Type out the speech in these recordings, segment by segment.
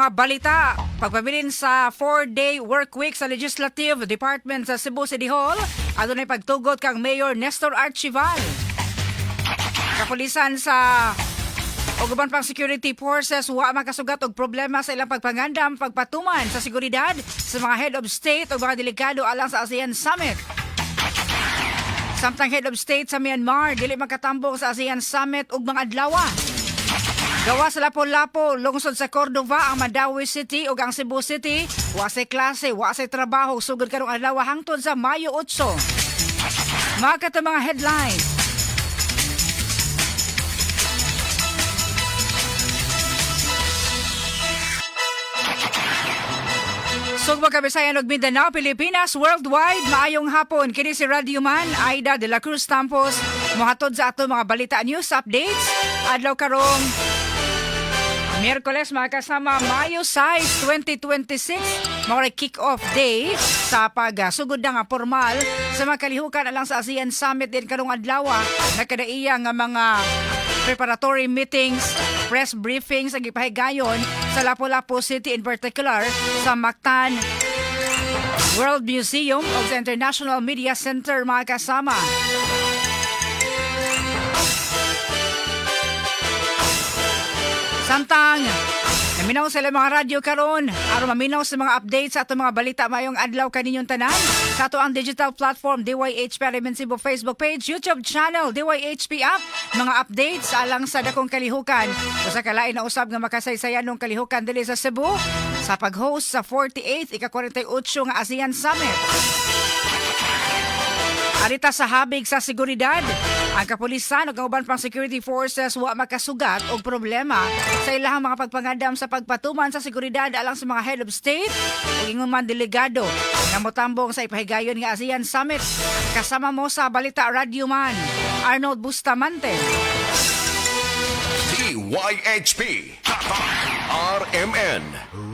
mga balita, pagpabilin sa 4-day work week sa Legislative Department sa Cebu City Hall, adunay pagtugot kang Mayor Nestor Archival. Kapulisan sa ug uban pang security forces wa makasugat og problema sa ilang pagpangandam pagpatuman sa seguridad sa mga head of state o mga delegado alang sa ASEAN Summit. Samtang head of state sa Myanmar dili makatambong sa ASEAN Summit ug mga adlaw. Gawa sa Lapu-Lapu, lungsod sa Cordova, ang Mandaue City ug ang Cebu City, wa say klase, wa say trabaho sugod karong adlaw hangtod sa Mayo 8. Mga kato mga headline. Sugbo, Kabisayan ug Mindanao, Pilipinas, worldwide, maayong hapon. Kini si Radio Man, Aida de la Cruz Tampos, mohatod sa ato mga balita, news updates. Adlaw karong Miyerkules, mga kasama, Mayo 6, 2026, mao kick-off day sa pagsugod na nga formal sa mga kalihukan alang sa ASEAN Summit din karong adlaw. Nakadaiya nga mga preparatory meetings, press briefings ang gipahigayon sa Lapu-Lapu City, in particular sa Mactan World Museum ug sa International Media Center, mga kasama. Samtang naminaw sa ilang mga radyo karon aron maminaw sa mga updates sa atong mga balita mayong adlaw kaninyong tanan sa ato ang digital platform DYHP RMN Cebu Facebook page, YouTube channel, DYHP app, mga updates alang sa dakong kalihukan. Usa ka lain na usab nga makasaysayan ng kalihukan dili sa Cebu sa pag-host sa 48th, ika-48 nga ASEAN Summit. Arita sa habig sa seguridad, ang kapulisan ug ang uban pang security forces wa makasugat og problema sa ilahang mga pagpangandam sa pagpatuman sa seguridad alang sa mga head of state ug ingon man delegado nga motambong sa ipahigayon nga ASEAN Summit. Kasama mo sa balita, Radyo Man, Arnold Bustamante. DYHP RMN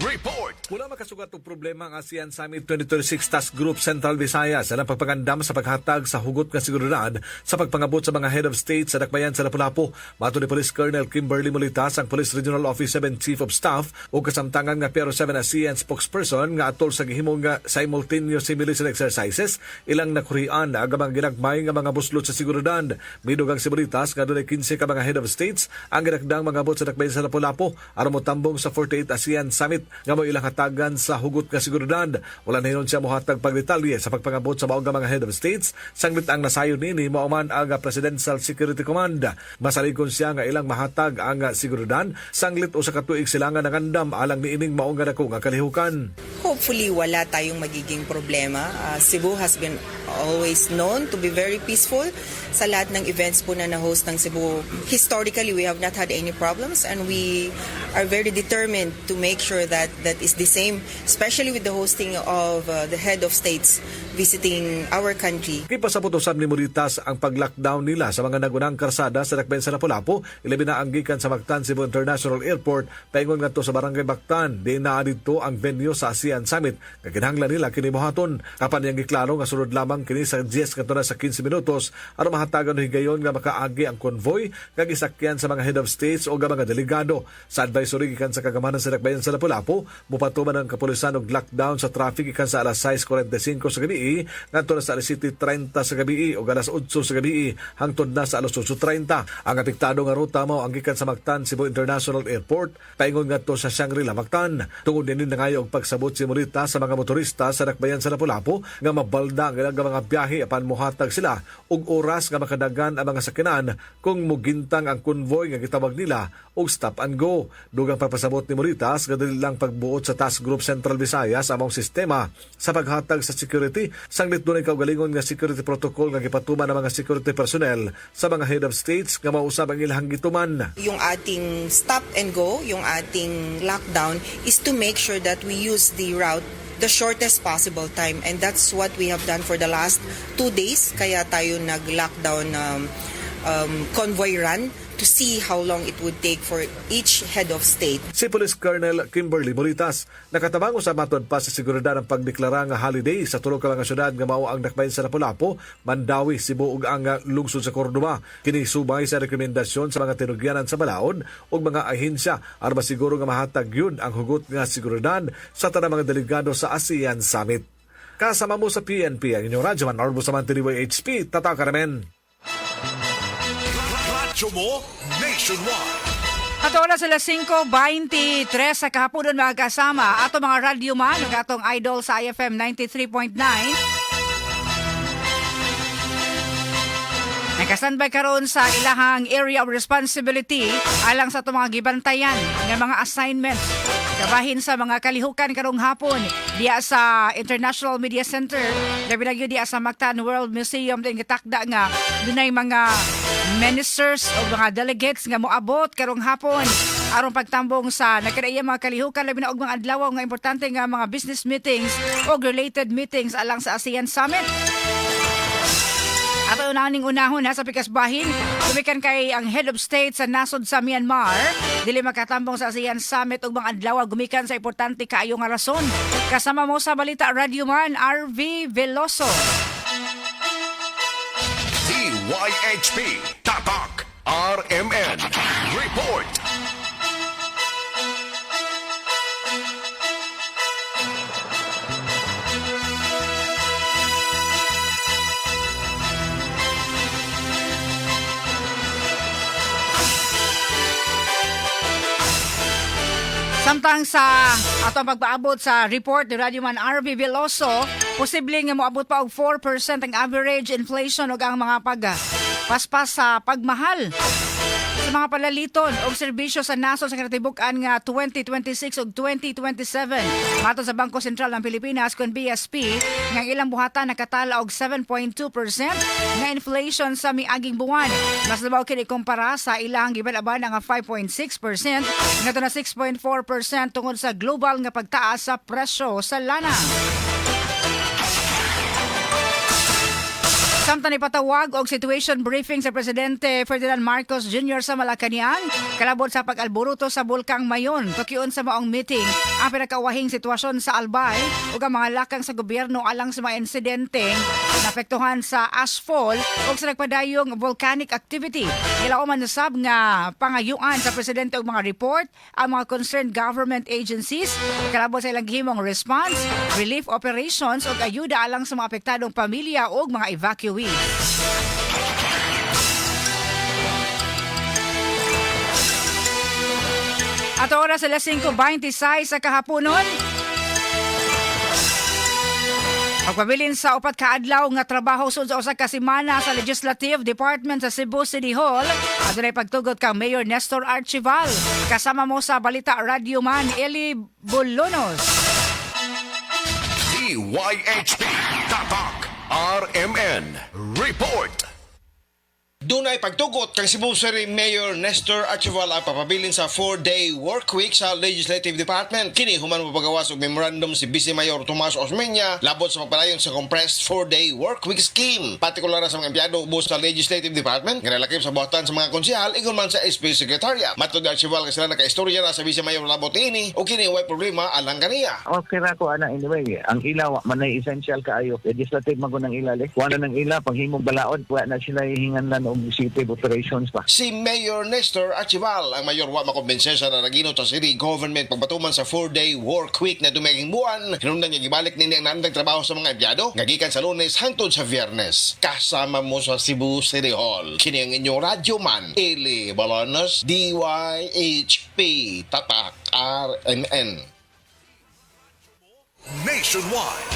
Report. Wala makasugat og problema ang ASEAN Summit 2026 Task Group Central Visayas sa pagpangandam sa paghatag sa hugot nga seguridad sa pagpangabot sa mga head of state sa dakbayan sa Lapu-Lapu. Matod ni Police Colonel Kimberly Molitas, ang Police Regional Office 7 Chief of Staff o kasamtangan nga PRO 7 ASEAN spokesperson, nga atol sa gihimong nga simultaneous simulation exercises, ilang nakurian ang mga ginagmay nga mga buslot sa seguridad. Midugang si Molitas nga dunay 15 ka mga head of states ang ginakdang mangabot sa dakbayan sa Lapu-Lapu aron motambong sa 48 ASEAN Summit nga mo ilang hatagan sa hugot nga seguridad. Wala na hinon siya mohatag pagdetalye sa pagpangabot sa maong nga mga head of states, sanglit ang nasayon nini mao man ang Presidential Security Command. Masalikon siya nga ilang mahatag ang seguridad sanglit usa ka tuig sila nga nangandam alang niining maong nga dako nga kalihukan. Hopefully, wala tayong magiging problema. Cebu has been always known to be very peaceful sa lahat ng events po na na-host ng Cebu. Historically, we have not had any problems and we are very determined to make sure that that is the same, especially with the hosting of the head of states visiting our country. Gipasabot usab ni Moritas ang pag-lockdown nila sa mga nagunang karsada sa dakbayan sa Lapu-Lapu, ilabi na ang gikan sa Mactan Cebu International Airport paingon ngadto sa Barangay Mactan, di naa didto ang venue sa ASEAN Summit nga kinahanglan nila kini buhaton. Apan iyang giklaro nga sulod lamang kini sa 10 ngadto na sa 15 minutos aron mahatagan og higayon nga makaagi ang convoy nga gisakyan sa mga head of states o mga delegado. Sa advisory gikan sa kagamanan sa dakbayan sa Lapu-Lapu, mupatuman ang kapulisan og lockdown sa traffic gikan sa alas 6:45 sa gabi ngadto na sa alas 7:30 sa gabi o alas 8 sa gabi hangtod na sa alas 8:30. Ang apektado nga ruta mao ang gikan sa Mactan Cebu International Airport paingon ngadto sa Shangri-La Mactan. Tungod niini, nangayo og pagsabot si Morita sa mga motorista sa dakbayan sa Lapu-Lapu nga mabalda ang ilang mga biyahe apan mohatag sila og oras nga makadagan ang mga sakyanan kung mugintang ang convoy nga gitawag nila og stop and go. Dugang pagpasabot ni Moritas nga dili lang pagbuot sa Task Group Central Visayas among sistema sa paghatag sa security, sanglit dunay kaugalingon nga security protocol nga gipatuman ng mga security personnel sa mga head of states nga mausab ang ilang gituman. Yung ating stop and go, yung ating lockdown is to make sure that we use the route the shortest possible time, and that's what we have done for the last 2 days, kaya tayo nag-lockdown. convoy run to see how long it would take for each head of state. Si Police Colonel Kimberly Moritas nakatabang usab matud pa sa seguridad ang pagdeklara nga holiday sa tulo ka mga syudad nga mao ang dakbayan sa Lapu-Lapu, Mandaue, Cebu ug ang lungsod sa Cordova. Kini subay sa rekomendasyon sa mga tinugyanan sa balaod ug mga ahensya aron masiguro nga mahatag yun ang hugot nga seguridad sa tanang mga delegado sa ASEAN Summit. Kasama mo sa PNP ang inyong radyo man Orbo sa DYHP, Tatak RMN. Radyo mo nationwide. At oras alas 5:23 sa kahaponon, mga kasama. Ato mga radyo man, ug atong idol sa IFM 93.9. Nakastanby karon sa ilahang area of responsibility alang sa atong mga gibantayan nga mga assignments. Kabahin sa mga kalihukan karong hapon diya sa International Media Center, labi na gyud diya sa Mactan World Museum din gitakda nga dunay mga ministers o mga delegates nga moabot karong hapon aron pagtambong sa nakadaiya mga kalihukan, labi na og mga adlaw nga importante nga mga business meetings o related meetings alang sa ASEAN Summit. Ato unaning unahon ha sa pikas bahin, gumikan kay ang head of state sa nasod sa Myanmar, dili makatambong sa ASEAN Summit ug mga adlaw gumikan sa importante kaayo nga rason. Kasama mo sa balita, Radyoman RV Veloso. DYHP Tatak RMN Report. Samtang sa atong pagpaabot sa report ni Radyoman RV Veloso, posible nga moabot pa og 4% ang average inflation ug ang mga pag paspas sa pagmahal sa mga palaliton og serbisyo sa nasod sa kinatibuk-an nga 2026 ug 2027. Matod sa Bangko Sentral ng Pilipinas kon BSP, nga ang ilang buhatan nakatala og 7.2% nga inflation sa miaging buwan. Mas labaw kini kumpara sa ilang giban-aban nga 5.6% ngadto na 6.4% tungod sa global nga pagtaas sa presyo sa lana. Samtang ipatawag og situation briefing sa Presidente Ferdinand Marcos Jr. sa Malacañang kalabot sa pag-alboruto sa Bulkang Mayon. Tukion sa maong meeting ang pinakaawahing sitwasyon sa Albay ug ang mga lakang sa gobyerno alang sa mga insidente naapektuhan sa ashfall ug sa nagpadayong volcanic activity. Gilauman usab nga pangayuan sa presidente og mga report ang mga concerned government agencies kalabot sa ilang gihimong response, relief operations ug ayuda alang sa mga apektadong pamilya ug mga evacuees. At oras alas 5:26 sa kahaponon. Pagpabilin sa 4 ka adlaw nga trabaho sud sa 1 ka semana sa Legislative Department sa Cebu City Hall, adunay pagtugot kang Mayor Nestor Archival. Kasama mo sa balita, Radyoman Eli Bolonos. DYHP Tatak RMN Report. Dunay pagtugot kang Cebu City Mayor Nestor Archival ang papabilin sa 4-day work week sa Legislative Department. Kini human mapagawas og memorandum si Vice Mayor Tomas Osmeña labot sa pagpadayon sa compressed 4-day work week scheme. Partikular na sa mga empleyado ubos sa Legislative Department nga nalakip sa buhatan sa mga konsehal ingon man sa SP Secretariat. Matod ni Archival nga sila nakaistorya na sa Vice Mayor labot niini o kini way problema alang kaniya. Okay ra ko ana anyway. Ang ila wa man ay essential kaayo. Legislative man ko ng ila. Kuha na ng ila paghimong balaod, wa na sila hihinganlan og executive operations pa. Si Mayor Nestor Archival, ang mayor wa makumbinse sa naraginot sa city government pagpatuman sa 4-day work week na dumeging buwan. Hinungdan niya gibalik nini ang naandang trabaho sa mga empleyado nga gikan sa Lunes hangtod sa Biyernes. Kasama mo sa Cebu City Hall. Kini ang inyong radyo man, Eli Bolonos, DYHP, Tatak RMN. Nationwide.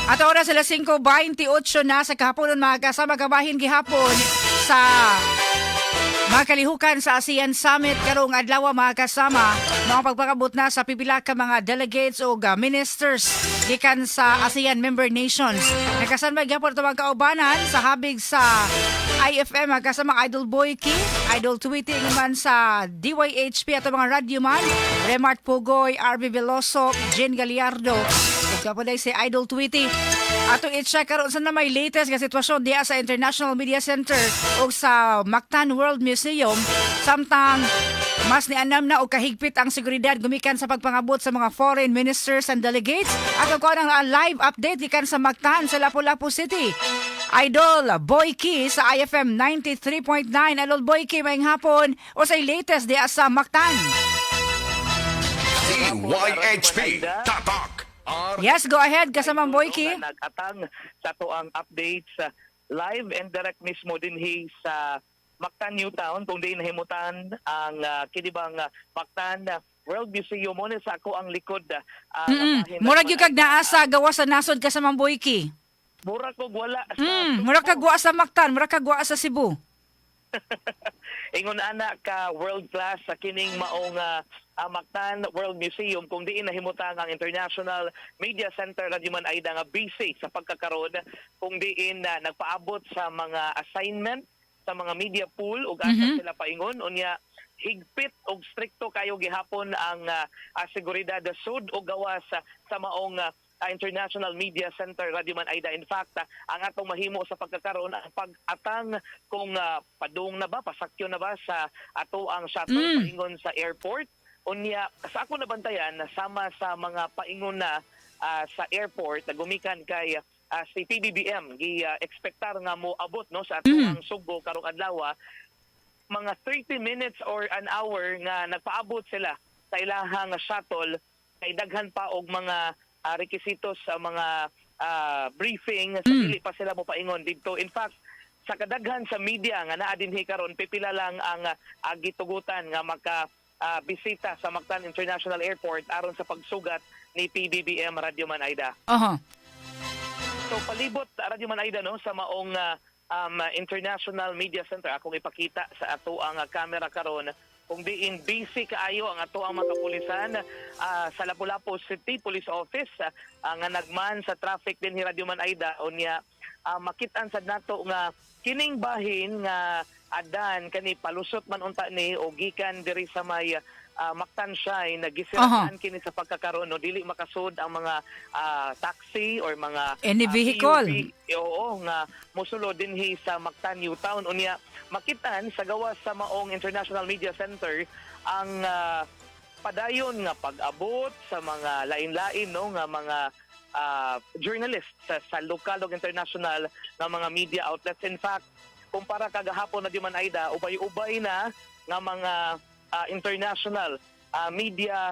At oras alas 5:28 na sa kahaponon, mga kasama, kabahin gihapon sa mga kalihukan sa ASEAN Summit karong adlaw, mga kasama, mga pagpakabot na sa pipila ka mga delegates o ministers gikan sa ASEAN member nations. Nakasanbay gyapon ato mga kaubanan sa habig sa IFM, kasama Idol Boyki, Idol Tweety man sa DYHP at mga radyo man, Remart Pugoy, RB Veloso, Jean Gallardo. Ug kapoday si Idol Tweety. Atong i-check karon sa na may latest nga sitwasyon diya sa International Media Center o sa Mactan World Museum samtang mas nianam na og kahigpit ang seguridad gumikan sa pagpangabot sa mga foreign ministers and delegates. At ang kuha ng live update gikan sa Mactan sa Lapu-Lapu City. Idol Boyki sa IFM 93.9. Idol Boyki, maayong hapon. Unsay latest diya sa Mactan? DYHP Tatak R Yes, go ahead kasamang Boyki. Nga nag-atang sa atoang updates live and direct mismo dinhi sa Mactan New Town kung diin nahimutan ang kinibang Mactan World Museum mo ni sa ako ang likod. Bahin Murag gyud kag naa sa gawas sa nasod, kasamang Boyki. Murag kog wala sa Murag kag wa sa Mactan, murag kag wa sa Cebu. Ingon ana ka world class sa kining maong Mactan World Museum kung diin nahimutang ang International Media Center, Radyo Man Aida, nga busy sa pagkakaron kung diin na nagpaabot sa mga assignment sa mga media pool ug asa sila paingon. Unya higpit og strikto kayo gihapon ang seguridad sud o gawas sa maong International Media Center, Radyo Man Aida. In fact, ang atong mahimo sa pagkakaroon ang pag-atang kung padung na ba, pasakyo na ba sa ato ang shuttle paingon sa airport. Unya sa ako nabantayan sama sa mga paingon na sa airport na gumikan kay si PBBM, gi ekspektar nga mo abot, no, sa ato ang Sugbo karong adlaw, mga 30 minutes or an hour nga nagpaabot sila sa ilahang shuttle kay daghan pa og mga rekisitos sa mga briefing sa dili pa sila mopaingon didto. In fact, sa kadaghan sa media nga naa dinhi karon, pipila lang ang gitugutan nga maka bisita sa Mactan International Airport aron sa pagsugat ni PBBM, Radyo Man Aida. So palibot, Radyo Man Aida, no, sa maong International Media Center, akong ipakita sa ato ang camera karon kung diin busy kaayo ang ato ang mga kapulisan sa Lapu-Lapu City Police Office nga nagman sa traffic dinhi, Radyo Man Aida. Unya makit-an sad nato nga kining bahin nga adan kani palusot man unta ni o gikan diri sa may Mactan Shine, gisiraan kini sa pagkakaroon, no, dili makasud ang mga taxi or mga Any vehicle. PUV, oo, nga mosulod dinhi sa Mactan New Town. Unya makitan sa gawas sa maong International Media Center ang padayon nga pag-abot sa mga lain-lain, no, nga mga journalists sa lokal ug international nga mga media outlets. In fact, kumpara kagahapon na, man Aida, ubay-ubay na nga mga international media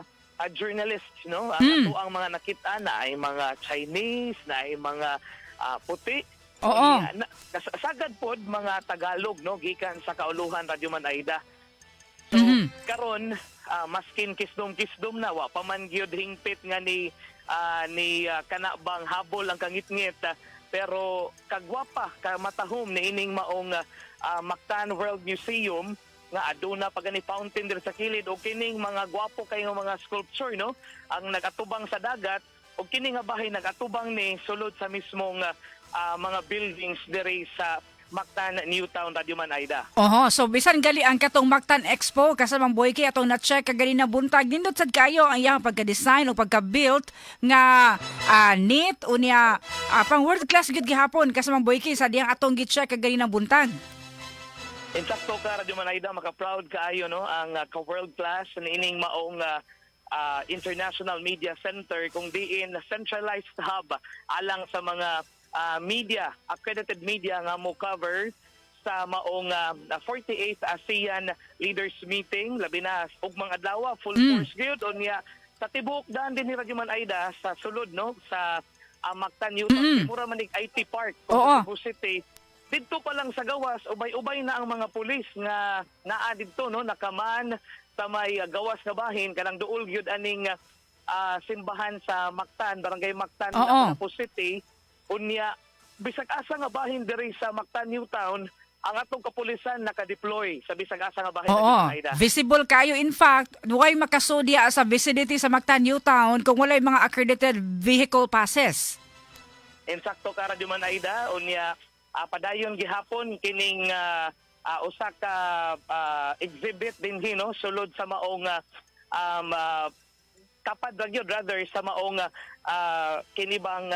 journalists, no, ang ato ang mga nakita na ay mga Chinese na ay mga puti. Unya, sagad pod mga Tagalog, no, gikan sa kauluhan, Radyo Man Aida. So karon maskin kisdom-kisdom na, wa pa man gyud hingpit nga ni kana bang habol ang kangitngit, pero kagwapa kamatahom ni ining maong Mactan World Museum nga aduna pa gani fountain diri sa kilid og kining mga gwapo kayo mga sculpture, no, ang nagatubang sa dagat og kini nga bahay nagatubang ni sulod sa mismong mga buildings diri sa Mactan New Town, Radyo Man Aida. Oho, so bisan gali ang katong Mactan Expo, kasamang Boyki, atong na-check kaganina buntag, nindot sad kayo ang iyang pagka-design o pagka-built nga neat unya pang world class gyud gihapon, kasamang Boyki, sa diyang atong gi-check kaganina buntag. Insakto ka, Radyo Man Aida, maka-proud kaayo, no, ang ka-world class niining maong International Media Center kung diin centralized hub alang sa mga media, accredited media nga mo cover sa maong 48th ASEAN Leaders Meeting, labi na ugmang adlaw, full force gyud. Unya sa tibuok daan dinhi, Radyo Man Aida, sa sulod, no, sa Mactan New Town, mura man nig IT Park Cebu City. Didto pa lang sa gawas, ubay-ubay na ang mga pulis nga naa didto, no, nakaman sa may gawas nga bahin kanang duol gyud aning simbahan sa Mactan, Barangay Mactan, Lapu-Lapu City. Unya bisag asa nga bahin diri sa Mactan New Town, ang atong kapulisan naka-deploy sa bisag asa nga bahin, Aida. Visible kayo. In fact, way makasud diya sa vicinity sa Mactan New Town kung walay mga accredited vehicle passes. Insakto ka, Radyo Man Aida. Unya Padayon gihapon kining usa ka exhibit dinhi, no, sulod sa maong tapad ra gyud rather sa maong kinibang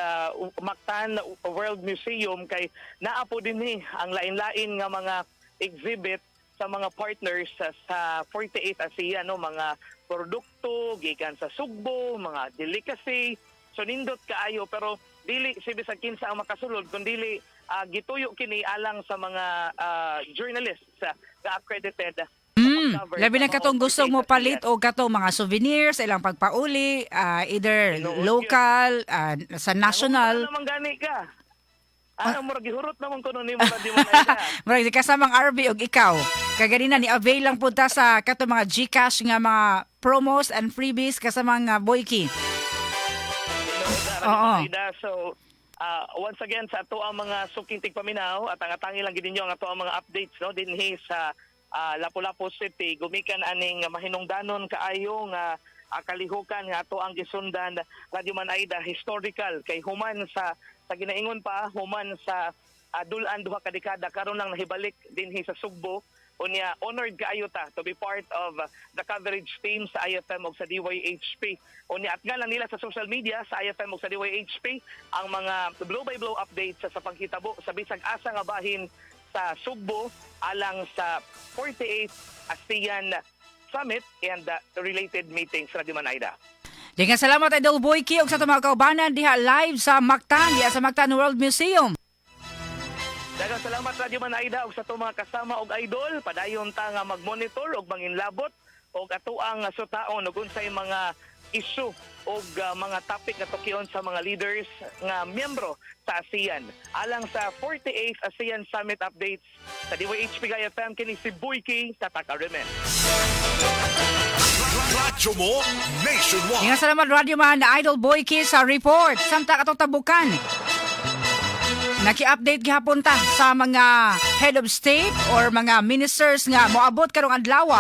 Mactan World Museum kay naa po dinhi ang lain-lain nga mga exhibit sa mga partners sa 48 ASEAN, no, mga produkto gikan sa Sugbo, mga delicacy. So nindot kaayo, pero dili si bisag kinsa ang makasulod kun dili gituyo kini alang sa mga journalists nga accredited sa pag-cover Labi sa na katong maong gusto mo 48 palit ASEAN. o katong mga souvenirs, ilang pagpauli, either Tinuod. local, sa national. Ano naman gani ka? Ano, murag gihurot naman kuno nimo, Radyo Manayda. Murag di kasamang RB og ikaw. Kaganina ni avail lang punta sa katong mga GCash nga mga promos and freebies kasamang Boyki. Tinuod na, Radyo Manayda. So, once again, sa ato ang mga suking tigpaminaw at ang atangi lang gid ninyo ang ato ang mga updates, no, dinhi sa Lapu-Lapu City gumikan aning mahinungdanon kaayo nga kalihukan nga ato ang gisundan, Radyo Manayda, historical kay human sa ginaingon pa human sa dulan 2 ka dekada, karon lang nahibalik dinhi sa Sugbo. Unya honored kaayo ta to be part of the coverage team sa IFM ug sa DYHP. Unya at nga lang nila sa social media sa IFM ug sa DYHP ang mga blow by blow updates sa panghitabo sa bisag asa nga bahin sa Sugbo alang sa 48 ASEAN Summit and related meetings, Radyo Manayda. Daghang salamat, Idol Boyki, ug sa atong mga kaubanan diha live sa Mactan, diha sa Mactan World Museum. Daghang salamat, Radyo Manayda, ug sa atong mga kasama og idol. Padayon ta nga mag-monitor og manginlabot og atoang sutaon og unsay mga issue og mga topic nga tukion sa mga leaders nga miyembro sa ASEAN. Alang sa 48th ASEAN Summit updates sa DYHP FM, kini si Boyki sa Takaremen. Radyo mo nationwide. Daghang salamat, Radyo Man, Idol Boyki, sa report. Samtang atong tabukan, naki-update gihapon ta sa mga head of state or mga ministers nga moabot karong adlaw.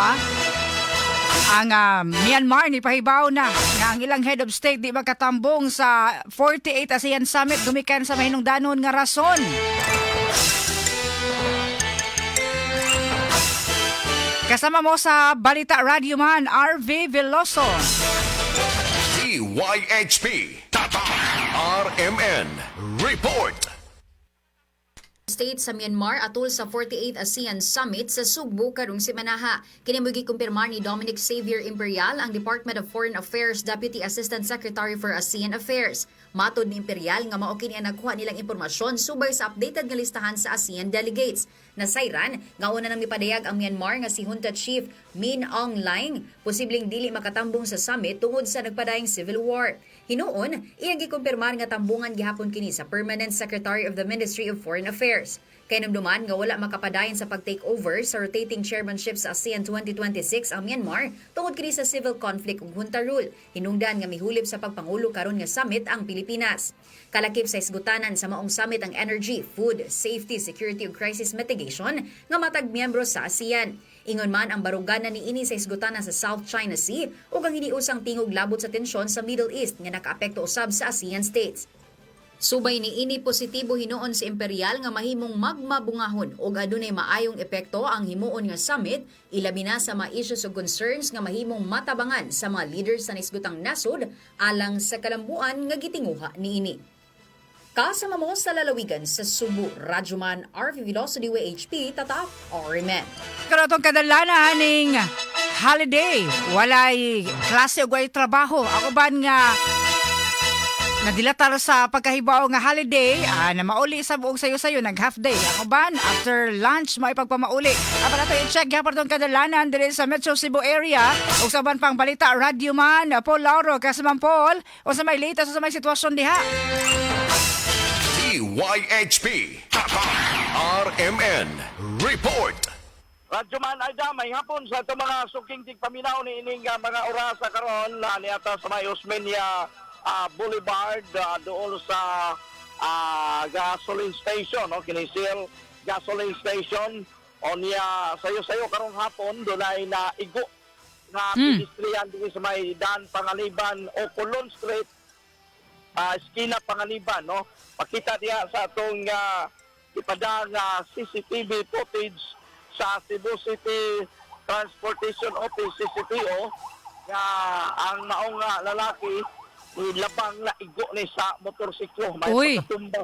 Ang Myanmar ni pahibaw na nga ang ilang head of state di makatambong sa 48 ASEAN Summit gumikan sa mahinungdanon nga rason. Kasama mo sa Balita, Radyo Man, RV Veloso. DYHP Tatak RMN Report. State sa Myanmar atol sa 48 ASEAN Summit sa Sugbo karong semanaha. Kini mo'y gikumpirmar ni Dominic Xavier Imperial, ang Department of Foreign Affairs Deputy Assistant Secretary for ASEAN Affairs. Matod ni Imperial nga mao kini ang nakuha nilang impormasyon subay sa updated nga listahan sa ASEAN delegates. Nasayran nga una nang mipadayag ang Myanmar nga si Junta Chief Min Aung Hlaing posibleng dili makatambong sa summit tungod sa nagpadayong civil war. Hinuon, iyang gikumpirmar nga tambungan gihapon kini sa Permanent Secretary of the Ministry of Foreign Affairs. Kahinumduman nga wala makapadayon sa pag-take over sa rotating chairmanship sa ASEAN 2026 ang Myanmar tungod kini sa civil conflict ug junta rule. Hinungdan nga mihulip sa pagpangulo karon nga summit ang Pilipinas. Kalakip sa isgutanan sa maong summit ang energy, food, safety, security ug crisis mitigation nga matag miyembro sa ASEAN. Ingon man ang baruganan niini sa isgutanan sa South China Sea ug ang hiniusang tingog labot sa tensyon sa Middle East nga nakaapekto usab sa ASEAN states. Subay niini, positibo hinuon si Imperial nga mahimong magmabungahon ug adunay maayong epekto ang himuon nga summit, ilabi na sa mga issues ug concerns nga mahimong matabangan sa mga leaders sa naisgutang nasod alang sa kalambuan nga gitinguha niini. Kasama mo sa lalawigan sa Subo, Radyoman RV Veloso, DYHP, Tatak, RMN. Karon atong kadalanan ning holiday, walay klase ug walay trabaho. Ako ban nga nadilatar sa pagkahibaw nga holiday, na mauli sa buong sayo-sayo, nag half day. Ako ban, after lunch, maipagpamauli. Apan ato i-check gyapon atong kadalanan diri sa Metro Cebu area. Ug sa uban pang balita, Radyo Man, Paul Lauro, kasamang Paul, o sa may latest, sa may sitwasyon diha. DYHP Tatak RMN Report. Radyo Man Aida, may hapon sa itong mga suking tigpaminaw ni ining mga orasa karon na niata sa may Osmeña Boulevard, doon sa gasoline station, no, kini Shell gasoline station. O niya sayo-sayo karong hapon dunay na igo nga pedestrian dinhi sa may Dan Panganiban o Colon Street, Eskina Panganiban, no. Pakita diha sa atong Ipada nga CCTV footage sa Cebu City Transportation Office, CCTO, nga ang maong nga lalaki nilabang na igo ni sa motorsiklo. May Uy. pagkatumba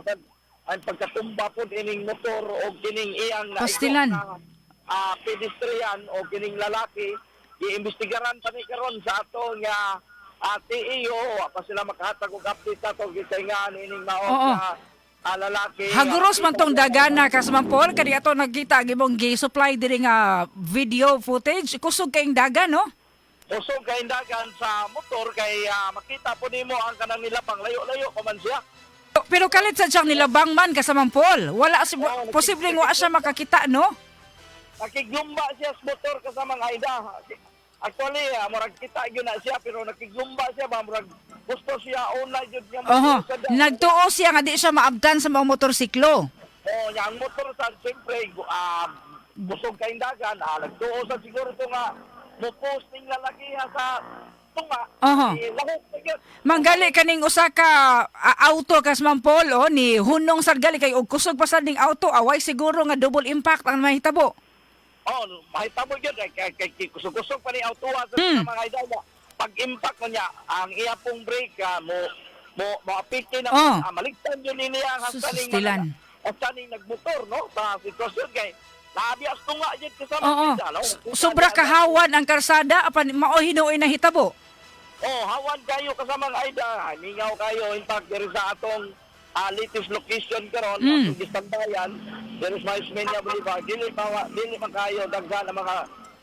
ang pagkatumba po ining motor o kining iyang naigo Pastilan. na pedestrian o kining lalaki. Giimbestigaran pa ni karon sa ato nga TEO. Wa pa sila makahatag og update sa ato ginsay nga ining maong nga lalaki. Haguros man tong dagana, kasamang Paul, kani ato nagkita ang imong gi-supply diri nga video footage. Kusog kayong dagan, no? Usog kay dagan sa motor kay makita po nimo ang kanang nilabang, layo-layo pa man siya. Pero kalit sa siyang nilabang man, kasamang Paul. Wala si Oo, posibleng wa siya makakita, no? Nakiglumba siya sa motor kasamang Aida. Actually, murag kita gyud na siya pero nakiglumba siya ba, murag gusto siya una gyud nga Oho. motor sa dagan. Nagtuo siya nga di siya maabdan sa mga motorsiklo. Oh, nya ang motor sa siyempre busog kay dagan, nagtuo sa siguro to nga mo posting lalaki ha sa tunga. Eh, lahok na gyud. Manggali kaning usa ka auto, kasamang Paul, oh, ni hunong sad gali kay og kusog pa sad ning auto, away siguro nga double impact ang mahitabo. Oh, mahitabo gyud kay kusog-kusog pa ni auto sa mga idol. Pag impact ko niya, ang iya pong brake mo mo mo apekte na maligtan yun niya ang hasta ning Sustilan. Hasta ning nagmotor no sa sitwasyon kay naabi as tunga gyud kasama kita, no? Sobra kahawan ang karsada apan mao hinuoy na hitabo. Oh, hawan kayo kasamang Aida. Mingaw kayo in fact diri sa atong latest location karon, atong gistanbayan diri sa Osmeña Boulevard. Dili pa dili man kayo daghan ang mga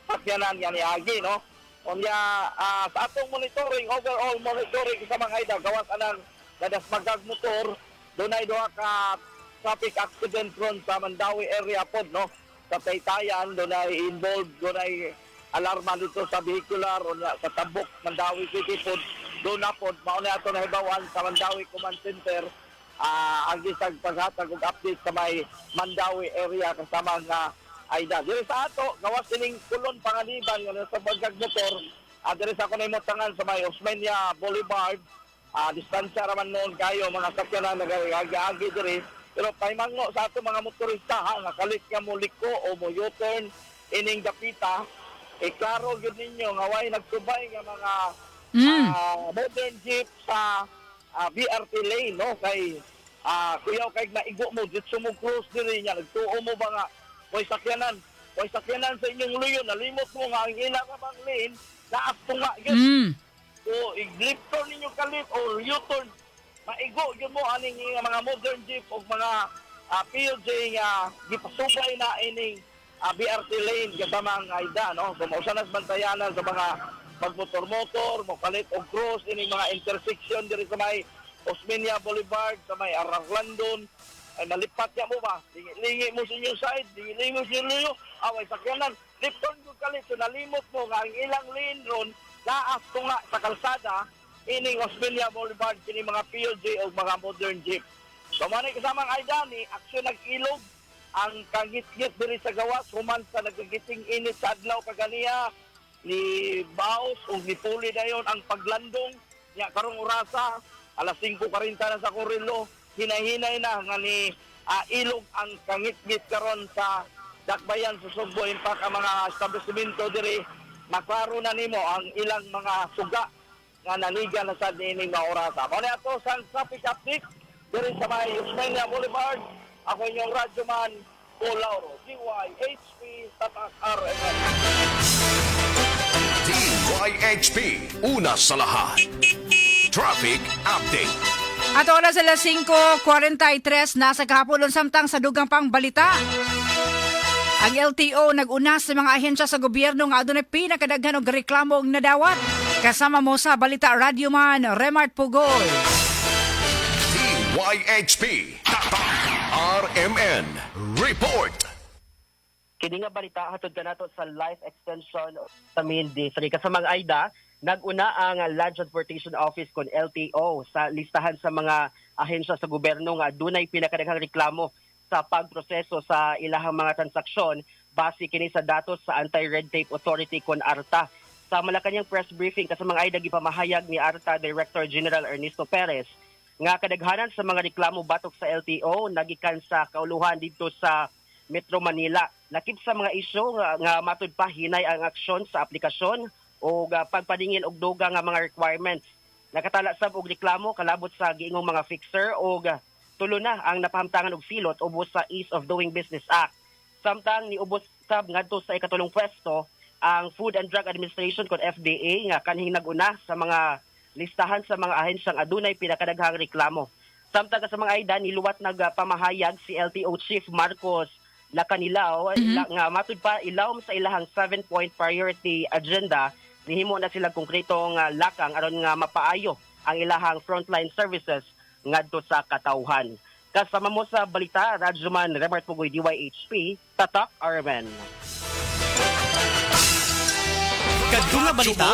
sakyanan nga niagi, no. Unya sa atong monitoring, overall monitoring kasamang Aida, gawas anang nadasmagag motor, dunay duha ka traffic accident ron sa Mandaue area pod, no. Sa Taytayan dunay involved, dunay alarma dito sa vehicular o sa Tabuk, Mandaue City pod. Doon na pod mao na ato nahibawan sa Mandaue Command Center ang gisag paghatag og update sa may Mandaue area kasama nga Aida. Diri sa ato gawas ining Kulon Panganiban nga nasa bagag motor, diri sa ako tangan sa may Osmeña Boulevard, distansya raman noon kayo mga sakyanan nagaagi diri, pero pahimango sa ato mga motorista ha nga kalit nga mo liko o mo U-turn ining dapita, e klaro gyud ninyo nga way nagsubay nga mga modern jeep sa BRT lane, no, kay kuyaw kay naigo mo ditso mo cross diri nya nagtuo mo ba nga way sakyanan sa inyong luyo, nalimot mo nga ang ila ka bang lane naas tunga gyud. So i-left turn ninyo kalit or U-turn, maigo gyud mo aning nga mga modern jeep o mga PUJ nga gipasubay na ining BRT lane kasama ang AIDA, no. So mao sa nas bantayanan sa mga magmotor-motor mo kalit og cross ining mga intersection diri sa may Osmeña Boulevard, sa may Ararlandon, ay malipat ya mo ba, lingi mo sa inyong side, lingi mo sa inyong luyo, away sakyanan, left turn gyud kalit, so nalimot mo nga ang ilang lane ron naas tunga sa kalsada ining Osmeña Boulevard kini mga PUJ o mga modern jeep. So man kasamang Aidani, aksyon nag-ilog ang kangitngit diri sa gawas human sa nagagiting init sa adlaw kaganiya, ni Baos o ni Puli dayon ang paglandong niya karong orasa alas 5:40 na sa Correlo, hinay-hinay na nga ni ilog ang kangitngit karon sa dakbayan sa Sugbo. In fact, ang mga establishmento diri maklaro na nimo ang ilang mga suga nga naniga na sa niining mga orasa. Mao na ato sa traffic update diri sa may Osmeña Boulevard. Ako inyong radyoman, Paul Lauro, DYHP, Tatak RMN. DYHP, una sa lahat. Traffic Update. At oras alas 5:43 nasa kahapon samtang sa dugang pang balita. Ang LTO nag-una sa mga ahensya sa gobyerno nga adunay pinakadaghan og reklamo og nadawat. Kasama mo sa balita, Radyoman Remart Pugoy. DYHP, Tatak RMN Report. Kini nga balita hatod kanato sa Life Extension sa Main District. Kasamang Aida, nag-una ang Land Transportation Office kon LTO sa listahan sa mga ahensya sa gobyerno nga adunay pinakadaghang reklamo sa pagproseso sa ilahang mga transaksyon base kini sa datos sa Anti-Red Tape Authority kon ARTA. Sa Malacañang press briefing, kasamang Aida, gipamahayag ni ARTA Director General Ernesto Perez nga kadaghanan sa mga reklamo batok sa LTO nagikan sa kauluhan dito sa Metro Manila. Lakip sa mga isyu nga matud pa hinay ang aksyon sa aplikasyon o pagpaningil og dugang nga mga requirements. Nakatala sab og reklamo kalabot sa giingong mga fixer og tulo na ang napahamtangan og silot ubos sa Ease of Doing Business Act. Samtang niubos sab ngadto sa ikatulong pwesto ang Food and Drug Administration kon FDA nga kanhing naguna sa mga listahan sa mga ahensyang adunay pinakadaghang reklamo. Samtang sa mga Aida, niluwat nagpamahayag si LTO Chief Marcos Lacanilao nga matud pa ilawom sa ilahang 7-point priority agenda, nihimo na sila konkretong lakang aron nga mapaayo ang ilahang frontline services ngadto sa katawhan. Kasama mo sa balita, Radyoman Remart Pugoy, DYHP, Tatak RMN. Kadto nga balita.